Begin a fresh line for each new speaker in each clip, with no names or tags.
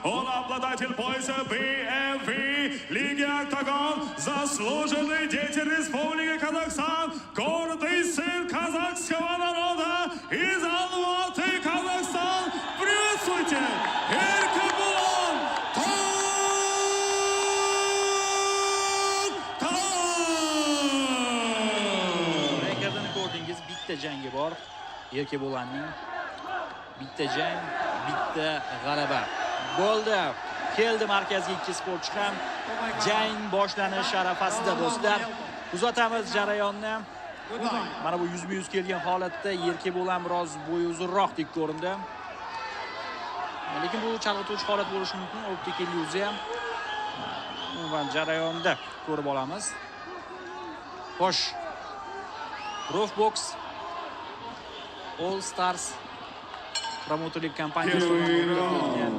Он обладатель пояса BMF Лиги Октагон, заслуженный деятель Республики Казахстан, гордый сын казахского народа из Алматы, Казахстан. Приветствуйте, Еркебулан Toktar!
Rekordini ko'rdingiz, bitta jangi bor. Erkebulanning bitta jang, bitta g'alaba. Bo'ldi. Keldi markazga ikki sportchi ham. Jang boshlanish arafasida do'stlar. Kuzatamiz jarayonni. Mana bu yuzma-yuz kelgan holatda Erkebulan biroz bo'yi uzunroqdek ko'rindi. Lekin bu chalg'ituvchi holat bo'lishi mumkin. Optik illyuziya. Umuman jarayonda ko'rib olamiz. Xo'sh. Profbox All Stars promouterlik kompaniyasi tomonidan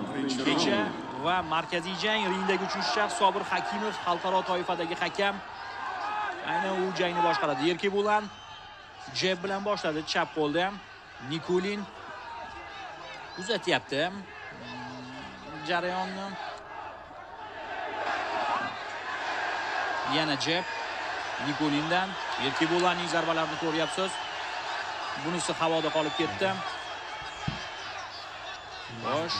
kecha va markaziy jang ringdagi uchinchi shaxs Sobir Hakimov, xalqaro toifadagi hakam. Aynan u jangni boshqaradi. Erkebulan jeb bilan boshladi, chap qo'lda. Nikulin kuzatyapti jarayonni. Yana jeb Nikulindan. Erkebulanning zarbalarini ko'ryapsiz. Bunisi havoda qolib ketdi. Xo'sh.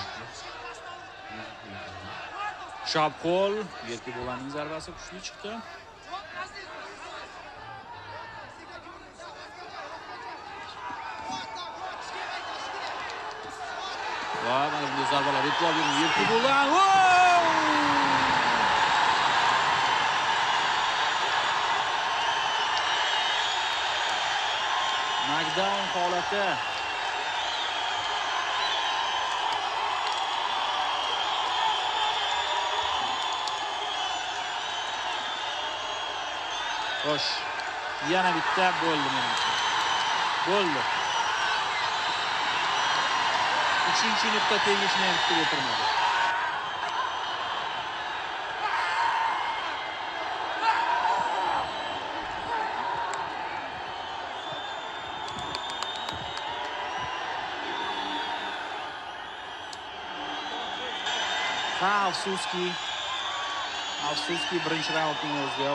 Chap qo'l. Erkebulanning zarbasi kuchli chiqdi. Va mana bunday zarbalar e'tibor bering. Erkebulan. Knockdown holati. Xo'sh, yana bitta bo'ldi menimcha. Bo'ldi. Uchinchi nuqta tegishni ham kutib o'tirmadi. Ha, afsuski birinchi raundning o'zida